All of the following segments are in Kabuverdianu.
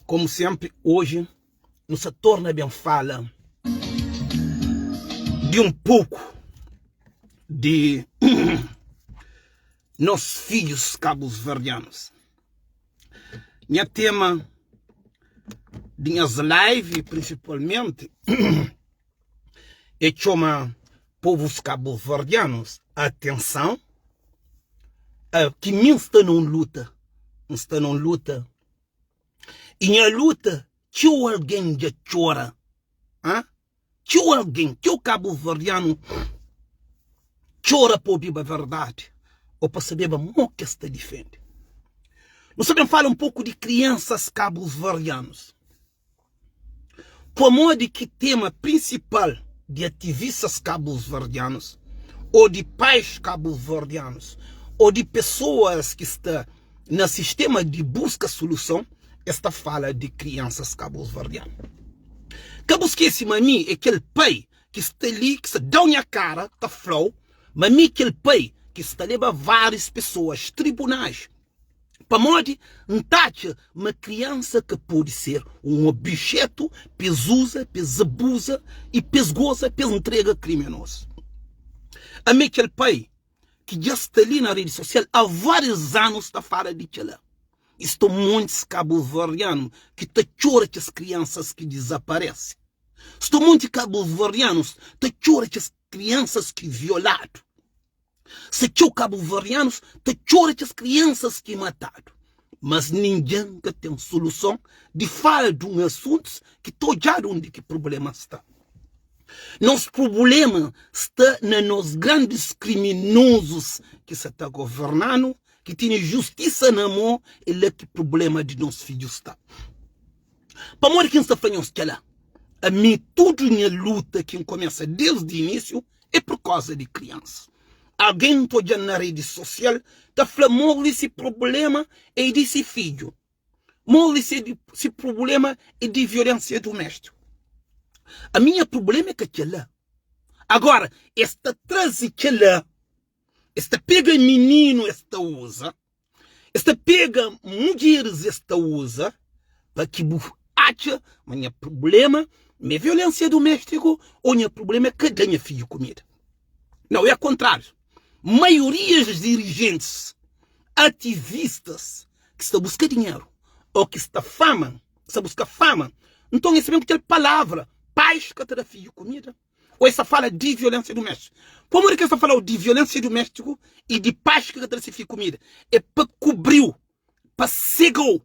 Komu senpri, oji nu sa torna ben fala di un poku di nos fidjus kabusverdianus. Nha tema di nhas live prinsipalmenti é txoma povus kabuverdianus atenson ki mi N sta na un luta, N sta na un luta i nha luta txeu algen dja txora, Txeu algen, txeu kabuverdianu txora pa obiba verdadi ô pa sabeba mo ki es ta difende. Nu sta ben fala un poku di kriansas kabuverdianus. Pamodi ki tema prinsipal di ativistas kabuverdianus ô di pais kabuverdianus ô di pesoas ki sta na sistema di buska soluson es ta fala di kriansas kabuverdianu? Ka bu skese ma mi é kel pai ki sta li ki sta da-u nha kara ta fla-u ma mi kel pai ki sta leba várius pesoas tribunais pamodi N ta atxa ma kriansa ka pode ser un objetu pa es uza, pa es abuza i pa es goza, pa es ntrega kriminosus. Ami é kel pai ki dja sta li na redi sosial a várius anus ta fala di kel-la. I sta montis kabuverdianu ki ta txora kes kriansas ki dizaparese. Sta monti kabuverdianus ta txora kes kriansas ki violadu. Sta txeu kabuverdianus ta txora kes kriansas ki matadu. Mas ningen ka ten soluson di fala di un asuntus ki ta odjadu undi ki prublema sta. Nos prublema sta na nos grandis kriminozus ki sa ta governa-nu ki tene justisa na mô, é la ki prubléma di nos fidjus sta. Pamodi ki N sta fla nhos kel-la? Ami, tudu nha luta ki N kumesa désdi inísiu é purkauza di kriansa. Algen ta odja-m na redi sosial ta fla ma se prubléma é di se fidju, ma se prubléma é di violénsia duméstiku. Ami, nha prubléma é ka kel-la. Agora, es ta traze kel-la. Es ta pega mininu es ta uza, es ta pega mudjeris es ta uza pa ki bu atxa ma nha prubléma ma é violénsia doméstiku ô nha prubléma é ka da nha fidju kumida. Nau, é kontráriu. Maioria di dirijentis, ativistas ki sta buska dinheru ô ki sta fama, sta buska fama, nton es ben ku kel palavra, pais ka ta da fidju kumida. Ô es ta fala di violénsia duméstiku? Pamodi ki es ta fala-u di violénsia duméstiku i di pais ki ka ta da se fidju kumida? É pa kubri-u, pa sega-u,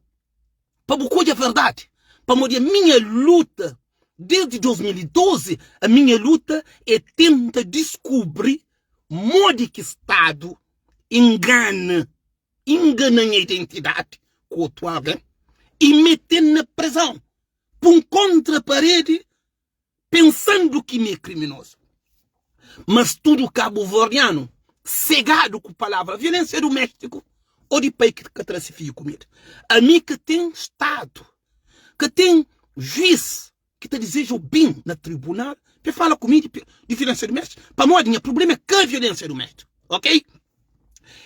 pa bu ka odja verdadi. Pamodi ami nha luta desdi 2012, ami nha luta é tenta diskubri modi ki Stadu ingana, ingana nha identidadi ku otu algen i mete-m na prezon, pô-m kontra paredi. pensandu ki mi é kriminozu. Mas tudu kabuverdianu segadu ku palavra violensia dumestiku o di pai ki ka tra si fidju kumida. Ami ka ten stadu, ka ten juiz ki ta dizeja obi-m na tribunal pa e fala ku mi di violensia dumestiku, pamodi nha prublema é ka violensia dumestiku, ok?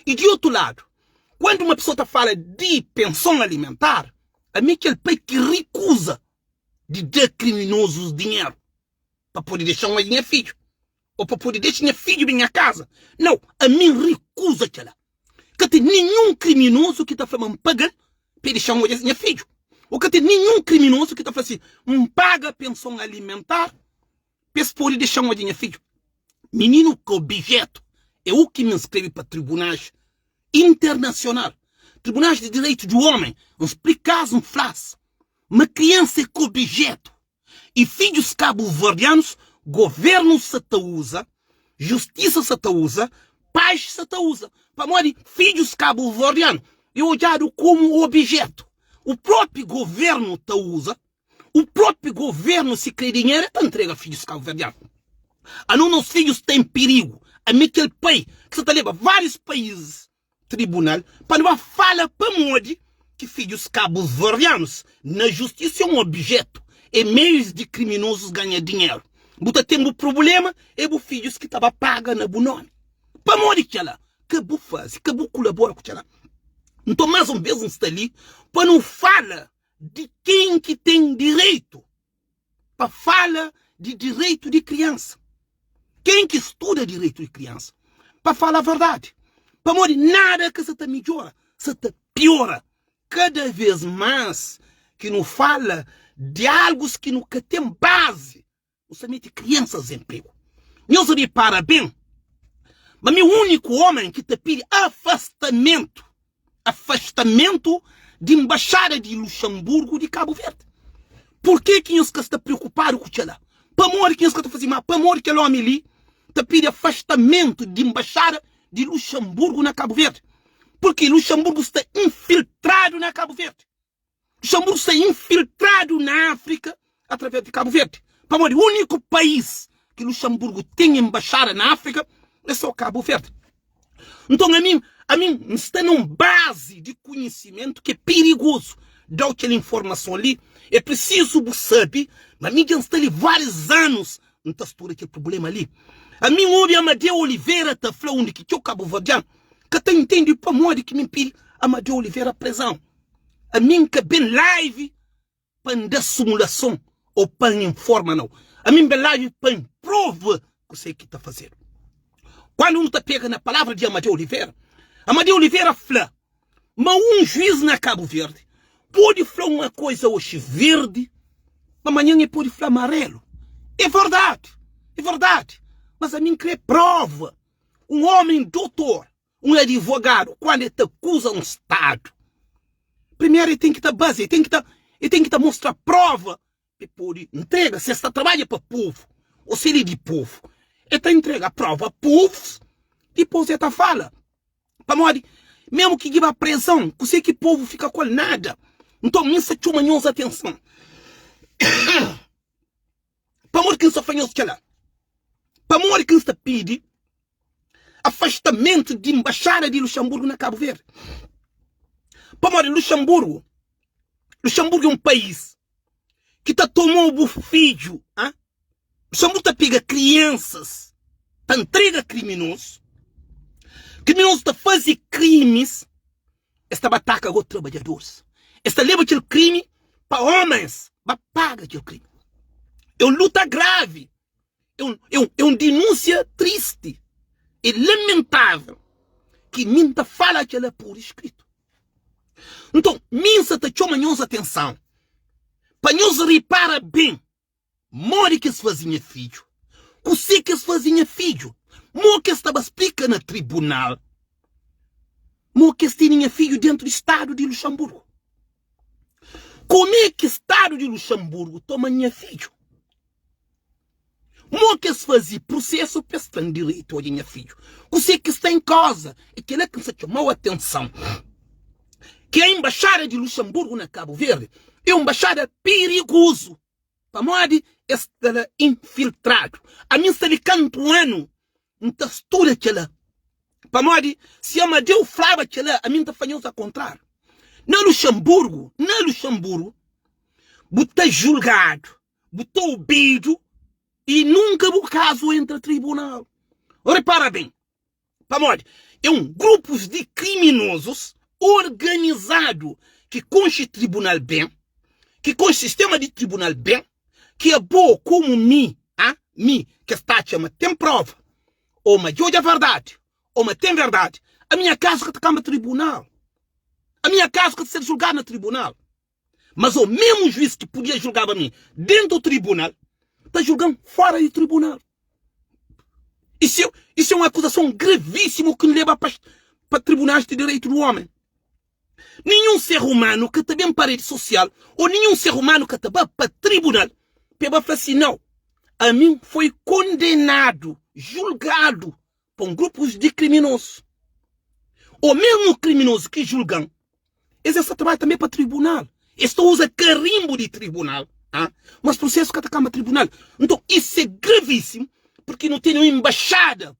I di otu ladu, kuandu uma pesoa ta fala di penson alimentar, ami é kel pai ki rikuza di da kriminozus dinheru pa pode dexa-m odja nha fidju ô pa pode dexa nha fidju ben nha kaza. Nau, ami N rikuza kel-la. Ka ten ninhun kriminozu ki ta fla ma N paga-l pa el dexa-m odja nha fidju. Ô ka ten ninhun kriminozu ki ta fla si, N paga penson alimentar pa es pode dexa-m odja nha fidju. Mininu ka obijetu é u ki mi N skrebe pa tribunais internasional, tribunais di direitu di omi. N splika-s, N fla-s Ma kriansa é ka obijetu i fidjus kabuverdianus governu sa ta uza, justisa sa ta uza, pais sa ta uza. Pamodi fidjus kabuverdianu é odjadu komu obijetu. U propi governu ta uza, u propi governu si kre dinheru é ta ntrega fidjus kabuverdianu. Anos nos fidjus sta en pirigu. Ami kel pai ki sa ta leba varius paizis tribunal pa nu ba fala pamodi ki fidjus kabuverdianus na justisa é un objetu, é meius di kriminozus ganha dinheru. Bu ta ten bu prubulema é bu fidjus ki ta ba paga na bu nomi. Pamodi kela ka bu fazi, ka bu kulabora ku kela. Nton, más un bês N sta li pa nu fala di ken ki ten direitu pa fala di direitu di kriansa. Ken ki studa direitu di kriansa pa fala verdadi. Pamodi nada ka sa ta midjora, sa ta piora. Kada vês más ki nu fala di algus ki nu ka ten bazi Nu sta mete kriansas en prigu. Nhos ripara ben ma mi uniku omen ki ta pidi afastamentu afastamentu di nbaxada di Luxanburgu di Kabu Verdi. Purke ki nhos ka sta priokupadu ku txela? Pamodi ki nhos ka ta faze ma? Pamodi kel omi li ta pidi afastamentu di nbaxada di Luxanburgu na Kabu Verdi? Purki Luxanburgu sta infiltradu na Kabu Verdi. Luxemburgo sta infiltradu na Áfrika através di Kabu Verdi. Pamodi úniku país ki Luxemburgo ten embaxada na Áfrika é só Kabu Verdi. Nton ami, ami N sta na un bazi di kunhisimentu ki é pirigozu dau kel informason li. É prisizu bu sabe ma mi dja N sta li várius anus N ta studa kel prubléma li. Ami N obi Amadeu Oliveira ta fla undi ki txeu kabuverdianu ka ta intende pamodi ki mi N pidi Amadeu Oliveira prezon. Ami N ka ben live pa N da simulason ou pa N informa nau. Ami N ben live pa N prova kusé ki ta fazedu. Kuandu nu ta pega na palavra di Amadeu Oliveira, Amadeu Oliveira fla ma un juiz na Kabu Verdi pode fla uma koisa oxi verdi, ma manhan e pode fla amarelu. É verdadi, é verdadi. Mas ami N kre prova. Un omi dotor Un adivogadu, kuandu el ta akuza un stadu, primeru el ten ki ta baze, el ten ki ta, el ten ki ta mostra prova pa el pode ntrega si el sta trabadja pa povu o si el é di povu. El ta ntrega prova povus, dipôs el ta fala. Pamodi, mésmu ki giba prezon, kuzê ki povu fika ku el? Nada. Nton, mi N sta txoma nhos atenson. Pamodi ki N sta fla nhos kel-la? Pamodi ki N sta pidi afastamentu di nbaxada di Luxanburgu na Kabu Verdi? Pamodi Luxanburgu, Luxanburgu é un país ki ta toma-u bu fidju, ha? Luxanburgu ta pega kriansas, ta ntrega kriminozu, kriminozu ta faze krimis, Es ta ba ataka go trabadjadoris. Es ta leba kel krimi pa homens ba paga kel krimi. É un luta gravi. É un, é un, é un dinúnsia tristi. É lamentável ki mi N ta fala kela pur iskritu. Nton, mi N sa ta txoma nhos atenson pa nhos ripara ben Modi ki es faze nha fidju? Kusé ki es faze nha fidju? Mo ki es ta ba splika na tribunal mo ki es tene nha fidju dentu di stadu di Luxanburgu? Kumé ki stadu di Luxanburgu toma nha fidju? Mo ki es faze prusesu pa es tra-m direitu odja nha fidju? Kusé ki sta en kauza? É kel-la ki N sta txoma-u atenson. Ki a embaxada di Luxanburgu na Kabu Verdi é un embaxada pirigozu. Pamodi es sta la infiltradu. Ami N sta li kantu anu N ta studa kela. Pamodi si Amadeu flaba kela ami N ta fla nhos akontráriu. Na Luxanburgu, na Luxanburgu bu ta julgadu, bu ta obidu i nunka bu kazu entra tribunal. Repara ben, Pamodi é un grupus di kriminozus organizadu ki konxe tribunal ben, ki konxe sistema di tribunal ben, ki abo komu mi, a mi, kes ta atxa ma ten prova, o ma dja odja verdadi, o ma ten verdadi, a minha kazu ka ta kanba tribunal. A minha kazu ka ta ser julgadu na tribunal. Mas o mesmu juiz ki podia julgaba mi dentu tribunal, ta julgan fora di tribunal. Isso, isso é uma acusação gravíssima que me leva para, para tribunais de direito do homem. Nenhum ser humano que está bem para rede social ou nenhum ser humano que está para tribunal para falar assim, não, a mim foi condenado, julgado por um grupo de criminosos. O mesmo criminoso que julgam, eles só trabalham também para tribunal. Eles só usam carimbo de tribunal. Ah? Mas processo que atacama tribunal. Então, isso é gravíssimo, porque não tem uma embaixada.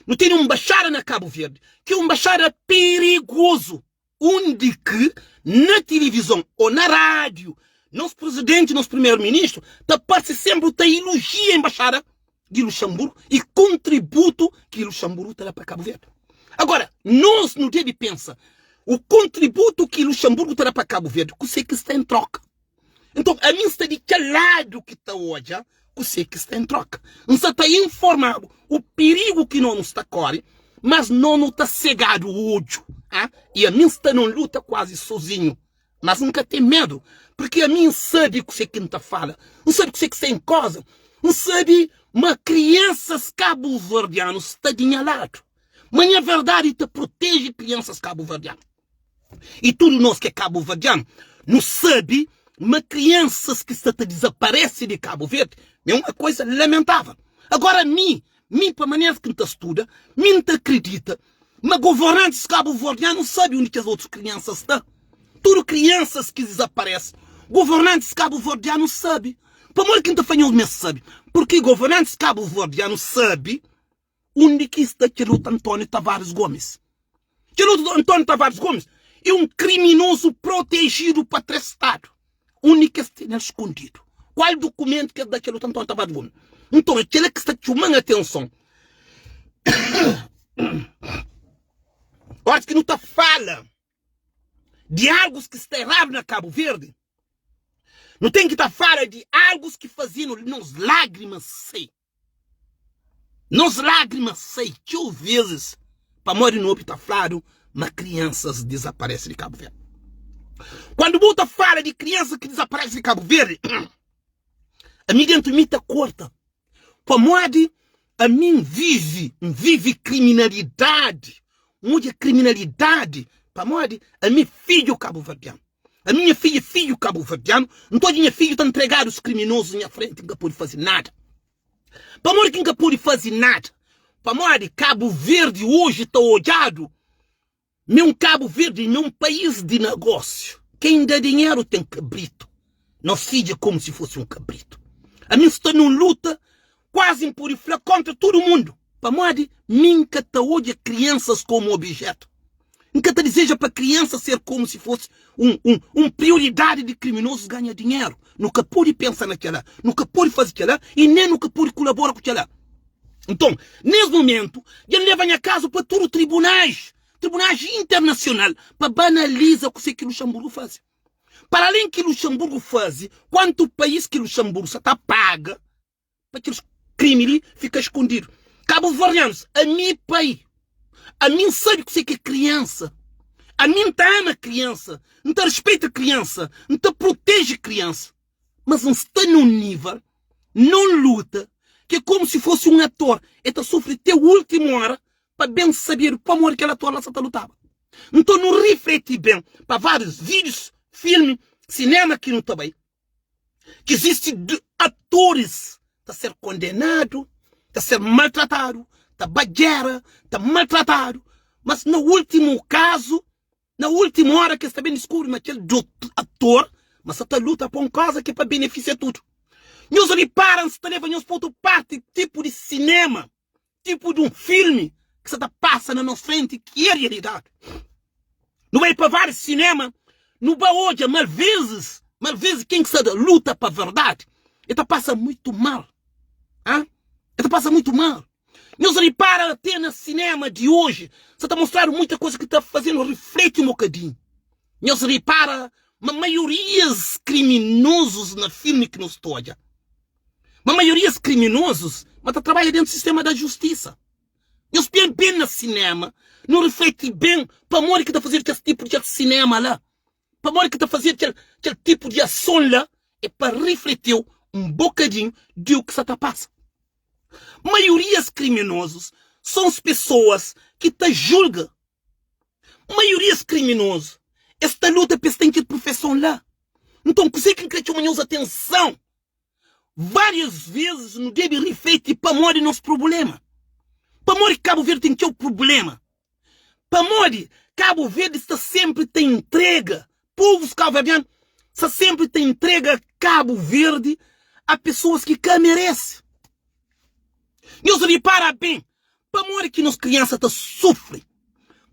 Não tem uma embaixada na Cabo Verde, que é uma embaixada perigoso. Undi ki na tilivizon ô na rádiu nos prizidenti, nos primeru-ministru ta parse senpri ta ilojia enbaxada di Luxanburgu i kontributu ki Luxanburgu ta da pa Kabu Verdi. Agora, nos nu debe pensa. O kontributu ki Luxemburgo ta da pa Cabo Verde, kuse ki sta en troka? Nton, ami N sta di kel ladu ki ta odja kuse ki sta en troka. N sta ta informa-bu o pirigu ki no nu sta kore, mas no nu ta segadu odju. Ah, i ami N sta na un luta kuazi sozinhu. Mas N ka ten medu, purki ami N sabe kuse ki N ta fala, N sabe kuse ki sta en koza, N sabe ma kriansas kabuverdianu sta di nha ladu, ma nha verdadi ta proteje kriansas kabuverdianu. I tudu nos ki é kabuverdianu, nu sabe ma kriansas ki sta ta dizaparese di Kabu Verdi é uma koisa lamentável. Agora mi, mi pa maneras ki N ta studa, mi N ta kridita Ma governantis kabuverdianu sabe undi kes otus kriansas sta. Tudu kriansas ki dizaparese, governantis kabuverdianu sabe. Pamodi ki N ta fla nhos ma es sabe? Purki governantis kabuverdianu sabe undi ki sta kel otu António Tavares Gomes. Kel otu António Tavares Gomes é un kriminozu protejidu pa 3 stadu. Undi ki es tene-l skondidu? Kual dukumentu ki es da kel otu António Tavares Gomes? Nton, é kel-la ki sta txoma-m atenson. Óras ki nu ta fala di algus ki sta eradu na Kabu Verdi, nu ten ki ta fala di algus ki faze-nu nos lágrimas sai. Nos lágrimas sai txeu vezes pamodi nu obi ta fladu ma kriansas dizaparese di Kabu Verdi. Kuandu bu ta fala di kriansas ki dizaparese di Kabu Verdi, ami dentu mi ta korta pamodi ami N vive, N vive kriminalidadi, N odja kriminalidadi pamodi ami fidju kabuverdianu. Ami nha fidju é fidju kabuverdianu, N ta odja nha fidju ta ntregadu os kriminozus nha frenti, N ka pode faze nada. Pamodi ki N ka pode faze nada? Pamodi Kabu Verdi oji ta odjadu ma é un Kabu Verdi ma é un país di nagósiu. Ken da dinheru ten kabritu. Nos fidju é komu si fosi un kabritu. Ami N sta nun luta kuazi N pode fla kontra tudu mundu, pamodi mi N ka ta odja kriansas komu obijetu. N ka ta dizeja pa kriansa ser komu si fosi un, un, un prioridadi di kriminozus ganha dinheru. Nu ka pode pensa na kel-la, nu ka pode faze kel-la i nen nu ka pode kolabora ku kel-la. Nton, nes mumentu, dja N leba nha kazu pa tudu tribunais, tribunais internasional, pa ba analiza kuse ki Luxanburgu faze. Para alén ki Luxanburgu faze, kuantu país ki Luxanburgu sa ta paga pa kel krimi li fika skondidu. Kabuverdianus, ami pai, ami N sabe kuse ki é kriansa, ami N ta ama kriansa, N ta respeita kriansa, N ta proteje kriansa, mas N sta nun nível, nun luta, ki é komu si fosi un ator, el ta sufri te últimu óra pa ben sabedu pamodi kel ator la sa ta lutaba. Nton nu rifleti ben pa várius vídius, filmi, sinema ki nu ta bai. Ki izisti atoris ta ser kondenadu, ta ser maltratadu, ta ba gera, ta maltratadu, mas na ultimu kazu, na ultimu ora ki es ta ben diskubri ma kel ator ma sa ta luta pa un koza ki é pa benefisia tudu. Nhos ripara N sta leba nhos pa otu parti, tipu di sinema. Tipu di un filmi ki sa ta pasa na nos frenti ki é realidadi. Nu bai pa várius sinema, nu ba odja ma alvezis, ma alvezis ken ki sa ta luta pa verdadi, e ta pasa muitu mal. Ha? E ta pasa muitu mal. Nhos ripara ate na sinema di oji, sa ta mostradu muita koza ki ta faze-nu rifleti un bokadinhu. Nhos ripara ma maiorias kriminozus na filmi ki nos ta odja, Ma maiorias kriminozus ma ta trabadja dentu sistema da justisa. Nhos pia ben na sinema, nu rifleti ben pamodi ki ta fazedu kes tipu di kel sinema la, pamodi ki ta fazedu kel kel tipu di ason la, é pa rifletiu un bokadinhu di u ki sa ta pasa. Maiorias kriminozus sons pesoas ki ta julga. Maiorias kriminozu es ta luta pa es ten kel profeson la. Nton kuzê ki N kre txoma nhos atenson? Várias vezes nu debe rifleti pamodi nos prubléma. Pamodi ki Kabu Verdi ten txeu prubléma? Pamodi Kabu Verdi sta sénpri ta intrega, povus kabuverdianu sta sénpri ta intrega Kabu Verdi a pesoas ki ka merese. Nhos ripara ben Pamodi ki nos kriansa ta sufri?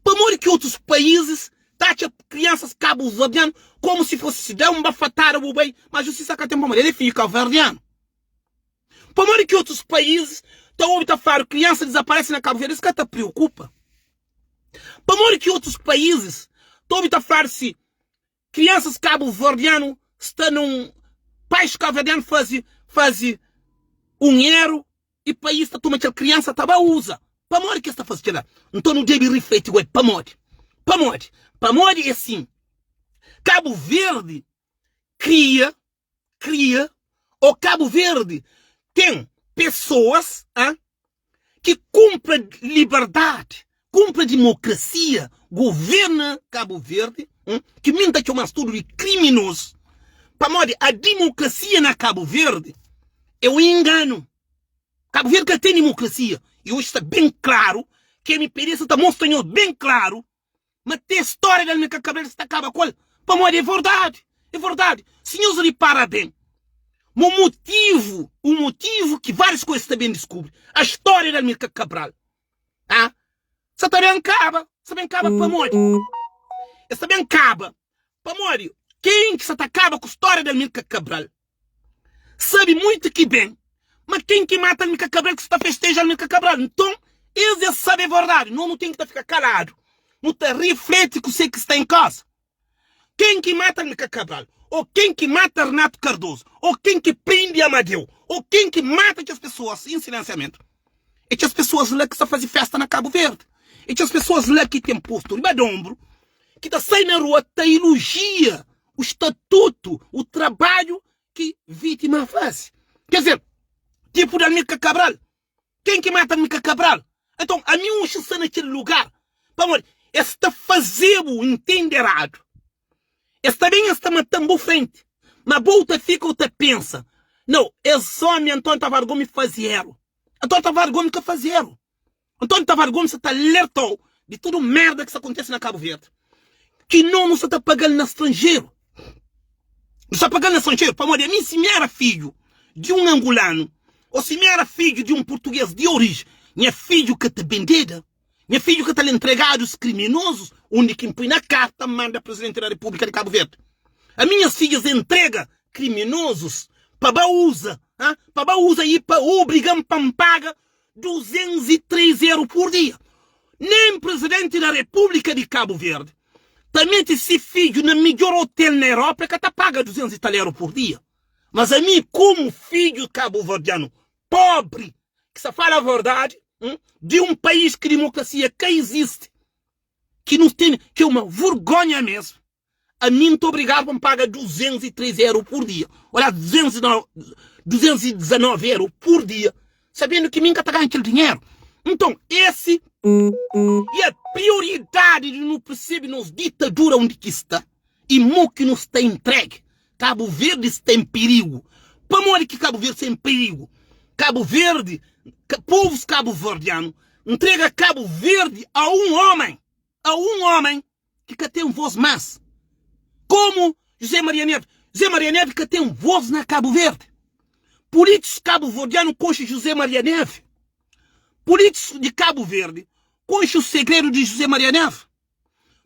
Pamodi ki otus paízis ta atxa kriansas kabuverdianu komu si fosi si da un bafatada bu bai, ma justisa ka ten pamodi el é fidju kabuverdianu? Pamodi ki otus paízis ta obi ta fladu kriansa dizaparese na Kabu Verdi es ka ta priokupa? Pamodi ki otus paízis. Ta obi ta fladu si kriansas kabuverdianu sta na un pais kabuverdianu faze faze un eru i pais ta toma kel kriansa ta ba uza. Pamodi ki es ta faze kela? Nton nu debe rifleti oi pamodi? Pamodi? Pamodi é sin. Kabu Verdi kria kria ô Kabu Verdi ten pesoas a ki kunpra liberdadi, kunpra dimokrasia, governa Kabu Verdi, ki mi N ta txoma-s tudu di kriminozu, pamodi a dimokrasia na Kabu Verdi é un inganu. Kabu Verdi ka ten dimokrasia i oji sta ben klaru ki MPD sa ta mostra nhos ben klaru Ma te storia di Almeka Cabral sta kaba ku el, pamodi é verdadi, é verdadi. Si nhos ripara ben, ma un motivu, un motivu ki várius koza sta ben diskubri, a storia di Almeka Cabral, ah, sa ta ben kaba, sa ben kaba pamodi? E sta ben kaba pamodi ken ki sa ta kaba ku storia di Almeka Cabral? Sabe muito ki ben ma ken ki mata Almika Cabral ki sta festeja Almika Cabral. Nton es es sabe verdade. No nu ten ki ta fika kaladu. Nu ta rifleti kuse ki sta en kauza. Ken ki mata Almika Cabral ou ken ki mata Renato Cardoso ou ken ki prende Amadeu ou ken ki mata kes pessoas em silenciamento é kes pessoas la ki sta faze festa na Cabo Verde. É kes pessoas la ki ten posto riba di ombro ki ta sai na rua ta elogia o statutu, o trabadju ki vítima faze. Quer dizer, tipo di Amilcar Cabral. Ken ki mata Amilcar Cabral? Então, ami oxi sta na kel lugar pamodi es ta faze-bu intende eradu. Es ta ben es ta mata-m bu frenti, ma bo u ta fika u ta pensa, Nau, es omi António Tavares Gomes faze eru. António Tavares Gomes ka faze eru. António Tavares Gomes sa ta alerta-u di tudu merda ki sa kontese na Kabu Verdi, ki no nu sa ta paga-l na stranjeru. Nu sa paga-l na stranjeru pamodi ami si mi era fidju di un angulanu o si mi era fidju di un purtuges di oriji, nha fidju ka ta bendeda, nha fidju ka ta entregadu es kriminozus undi ki N pui na karta N manda Presidenti da Repúblika di Kabu Verdi. Ami nhas fidjas entrega kriminozus pa ba uza, pa ba uza i pa obriga-m pa N paga 203 eru pur dia. Nem Presidenti da Repúblika di Kabu Verdi ta mete si fidju na midjor hotel na Europa e ka ta paga 200 e tal eru pur dia. Mas ami komu fidju kabuverdianu pobri ki sa fala verdadi di um país ki dimokrasia ka izisti ki nu tene ki é uma vergonha mesmu. Ami N ta obrigadu pa N paga 203 eru pur dia, olha 219 eru pur dia, sabendu ki mi N ka ta ganha kel dinheru. Nton, esi e a prioridadi di nu persebe nos ditadura undi ki sta i mo ki nu sta entregi. Kabu Verdi sta en perigu. Pamodi ki Kabu Verdi sta en perigu? Kabu Verdi, povus kabuverdianu ntrega Kabu Verdi a un omen, a un omen ki ka ten voz más. Komu José Maria Neves. José Maria Neves ka ten voz na Kabu Verdi. Pulítikus kabuverdianu konxe José Maria Neves. Pulítikus di Kabu Verdi konxe o segredu di José Maria Neves.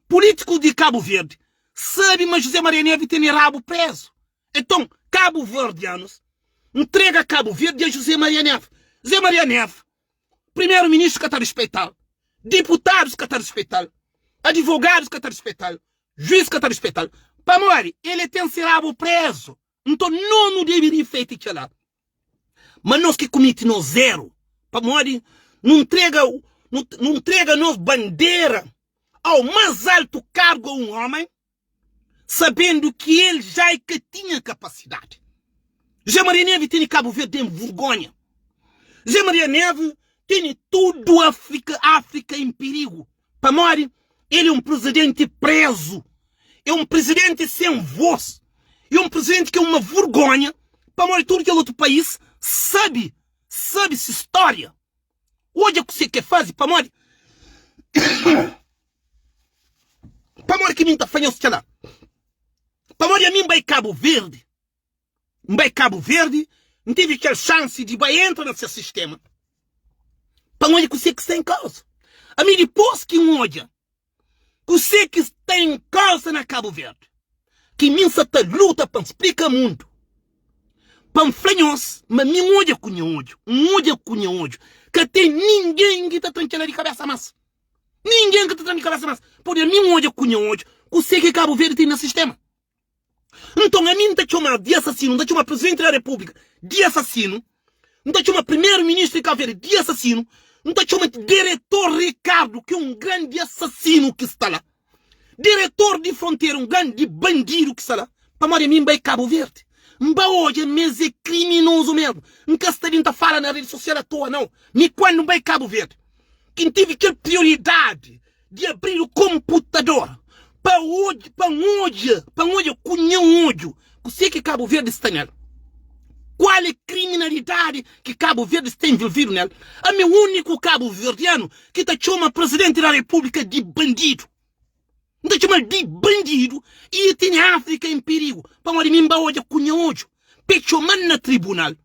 Pulítikus di Kabu Verdi sabe ma José Maria Neves tene rabu prezu. Enton, kabuverdianus ntrega Kabu Verdi a José Maria Neves. José Maria Neves Primeru ministru ka ta rispeita-l, diputadus ka ta rispeita-l, adivogadus ka ta rispeita-l, juiz ka ta rispeita-l, pamodi el e ten se rabu prezu. Nton, no nu debe rifleti kela, ma nos ki kumiti nos eru, pamodi nu ntrega, nu ntrega nos bandera au mas altu kargu a un omen, sabendo ki el já e ka tinha kapasidadi. José Maria Neves tene Cabo Verde em vergonha. José Maria Neves tene tudo África, África em perigo. Pamodi ele é um presidente preso, é um presidente sem voz, é um presidente que é uma vergonha. Pamodi tudo kel outro país sabe, sabe se história. Odja kuse ke faze pamodi Pamodi ki mi nta fla nhos kela? Pamodi ami nbai Kabu Verdi, nbai Kabu Verdi, ntive kel xansi di bai entra na ses sistema pa nodja kuse ki sta en kauza. Ami dipos ki nodja Kuse ki sta en kauza na Kabu Verdi ki mi N sa ta luta pa N splika mundu, pa N fla nhos ma mi N odja ku nha odju, N odja ku nha odju, ka ten ningen ki ta tra-m kela di kabesa mas. Ningen ka ta tra-m di kabesa mas. Pabia mi N odja ku nha odju. Kusé ki Kabu Verdi ten na sistema? Nton ami N ta txoma di asasinu, N ta txoma Presidenti da Repúblika di asasinu, N ta txoma Primeru Ministru di Kabu Verdi di asasinu, N ta txoma Diretor Ricardo ki é un grandi asasinu ki sta la, Diretor di Frontera un grandi bandidu ki sta la, pamodi ami N bai Kabu Verdi, N ba odja ma es é kriminozu mesmu. N ka sta bin ta fala na redi sosial atoa nau. Mi kuandu N bai Kabu Verdi ki N tive kel prioridadi di abridu konputador pa odja, pa N odja, pa N odja ku nha odju kusé ki Kabu Verdi sta nel, kual é kriminalidadi ki Kabu Verdi sta envolvidu nel. Ami é úniku kabuverdianu ki ta txoma Presidenti da Repúblika di bandidu. N ta txoma-l di bandidu i e tene Áfrika en pirigu, pamodi mi N ba odja ku nha odju pa e txoma-l na tribunal.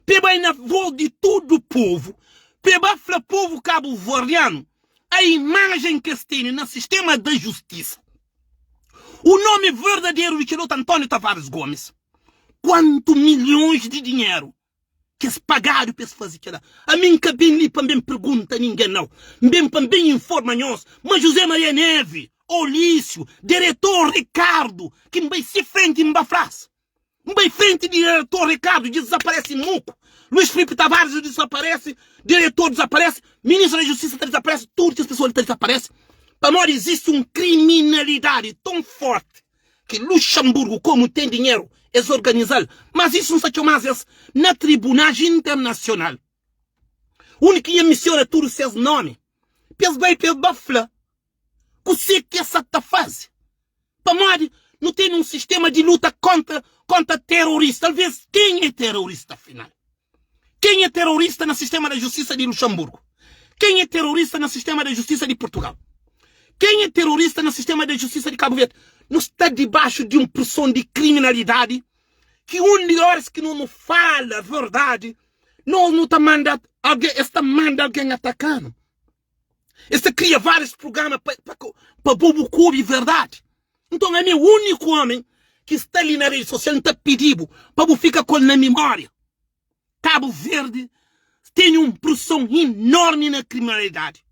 P'e bai na vos di tudu povu, p'e ba fla povu kabuverdianu a imajen k'es tene na sistema da justisa. U nomi verdaderu di kel otu António Tavares Gomes, kuantu milhons di dinheru k'es pagadu p'es faze kela. Ami N ka ben li pa N ben pergunta ningen nau. N ben pa N ben informa nhos ma José Maria Neve, Olísio, Deretor Ricardo, ki N bai si frenti N ba fla-s, N bai frenti di diretor Ricardo dizaparese muku, Luís Filipe Tavares dizaparese, diretor dizaparese, ministra da justisa ta dizaparese, tudu kes pesoa li ta dizaparese pamodi izisti un kriminalidadi ton forti ki Luxemburgo komu ten dinheru es organizal, mas isu N sta txomas es na tribunais internasional undi ki nha misiona tudu ses nomi pa es bai pa es ba fla Kusé ki es sa ta faze? Pamodi nu tene un sistema di luta kontra kontra terorista. Alvês ken é terorista afinal? Ken é terorista na sistema da justisa di Luxemburgo? Ken é terorista na sistema da justisa di Portugal? Ken é terorista na sistema da justisa di Kabu Verdi? Nu sta dibaxu di un preson di kriminalidadi ki undi oras ki nu nu fala verdadi, nos nu ta manda algen, es ta manda algen ataka-nu. Es ta kria várius prugrama pa, pa, pa bo bu ka obi verdadi. Nton, ami é úniku ómi ki sta li na redi sosial, N ta pidi-bu pa bu fika ku el na mimória. Kabu Verdi tene un preson inormi na kriminalidadi.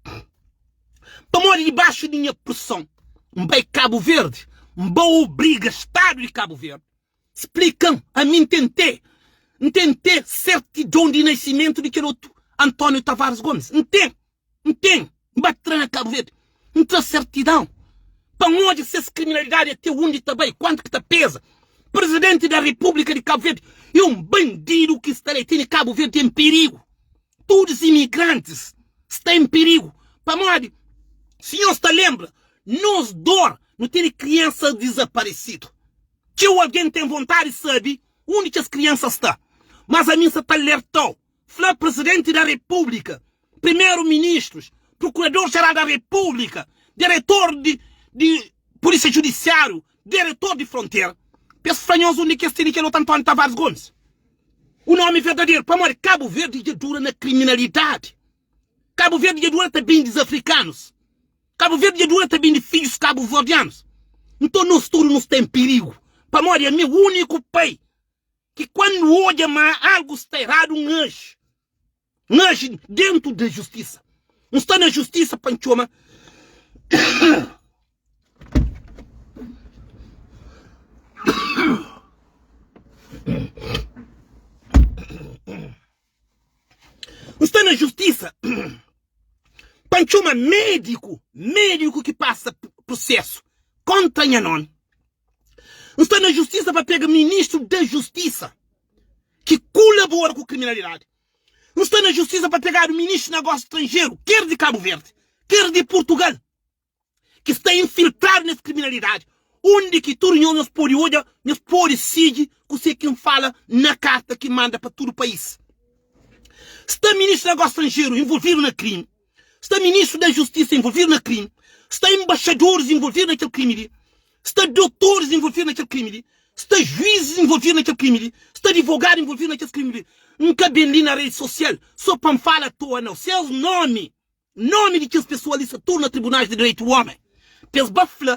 Pamodi dibaxu di nha preson, N bai Kabu Verdi, N ba obriga Stadu di Kabu Verdi Splika-m, ami N ten te, N ten te sertidon di nasimentu di kel otu António Tavares Gomes. N ten, N ten, N ba tra na Kabu Verdi, N tra sertidon pa N odja ses kriminalidadi ate undi ta bai, kuantu ki ta peza. Presidenti da Repúblika di Kabu Verdi é un bandidu ki sta la, e tene Kabu Verdi en pirigu. Tudus imigrantis sta en pirigu pamodi si nhos ta lenbra, nos dor, nu tene kriansas dizaparesidu. Txeu algen ten vontadi sabe undi kes kriansa sta, mas ami N sa ta alerta-u, fla Presidenti da Repúblika, Primeru Ministrus, Prokurador Jeral da Repúblika, Diretor di di Polísia Judisiáriu, Diretor di Frontera, pa es fla nhos undi ki es tene kel otu António Tavares Gomes, u nomi verdaderu, pamodi Kabu Verdi dja dura na kriminalidadi, Kabu Verdi dja dura ta bende afrikanus. Kabu Verdi dja dura ta bende fidjus kabuverdianus. Nton nos tudu nu sta en pirigu, pamodi ami é úniku pai ki kuandu odja ma algu sta eradu N aji. N aji dentu di justisa. N sta na justisa pa N txoma N sta na justisa pa N txoma médiku, médiku ki pasa prusesu kontra nha nomi. N sta na justisa pa pega ministru da justisa ki kulabora ku kriminalidadi. N sta na justisa pa pegadu ministru di negósiu stranjeru, ker di Kabu Verdi, ker di Purtugal. ki sta infiltradu nes kriminalidadi, undi ki tudu nhos nhos podi odja, nhos podi sigi kuse ki N fala na karta ki manda pa tudu pais. Sta ministru di negósiu stranjeru involvidu na krimi, sta ministru da justisa involvidu na krimi, sta embaxadoris involvidu na kel krimi li, sta dotoris involvidu na kel krimi li, sta juizis involvidu na kel krimi li, sta advogadu involvidu na kes krimi li. N ka ben li na redi sosial so pa N fala atoa nau, ses nomi Nomi di kes pesoa li sta tudu na tribunais di direitu omi pa es ba fla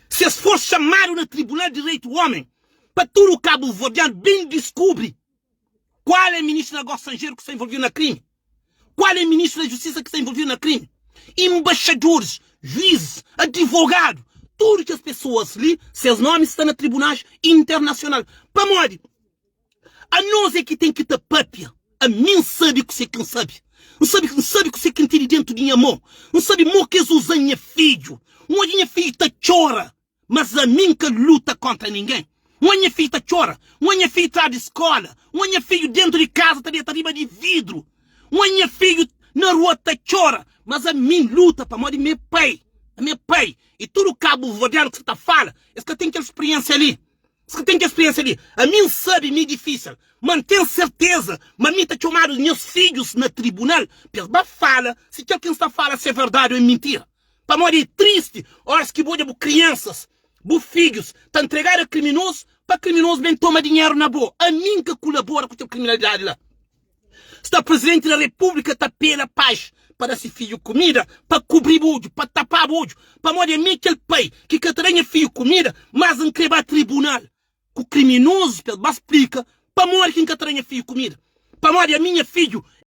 si es for xamadu na tribunal di direitu omi pa tudu kabuverdianu ben diskubri kual é ministru di negósiu stranjeru ki sta involvidu na krimi, kual é ministru da justisa ki sta involvidu na krimi, embaxadoris. Juizis, adivogadu, tudu kes pesoas li, ses nomi sta na tribunais internasional. Pamodi? Anos é ki ten ki ta papia. Ami N sabe kusé ki N sabe. N sabe, N sabe kusé ki N tene dentu di nha mô. N sabe mô ki es uza-m nha fidju. N odja nha fidju ta txora. Mas ami N ka luta kontra ningen. N odja nha fidju ta txora. N odja nha fidju tradu di skola. N odja nha fidju dentu di kaza ta deta riba di vidru. N odja nha fidju na rua ta txora. Mas ami N luta pamodi mi é pai. Ami é pai. I tudu kabuverdianu ki sa ta fala, es ka ten kel spriensia li. Es ka ten kel spriensia li. Ami N sabe ma é difisil, ma N ten serteza ma mi ta txomadu nhas fidjus na tribunal pa es ba fala si kel ki N sta fala si é verdadi o é mintira. Pamodi é tristi óras ki bu odja bu kriansas, bu fidjus, ta ntregadu a kriminozus pa kriminozus ben toma dinheru na bo. Ami N ka kulabora ku kel kriminalidadi la. Sta Presidenti da Repúblika ta apela pais pa da se fidju kumida, pa kubri bu odju, pa tapa bu odju, pamodi ami é kel pai ki ka ta da nha fidju kumida, mas N kre ba tribunal ku kriminozus pa es ba splika pamodi ki N ka ta da nha fidju kumida. Pamodi ami nha fidju.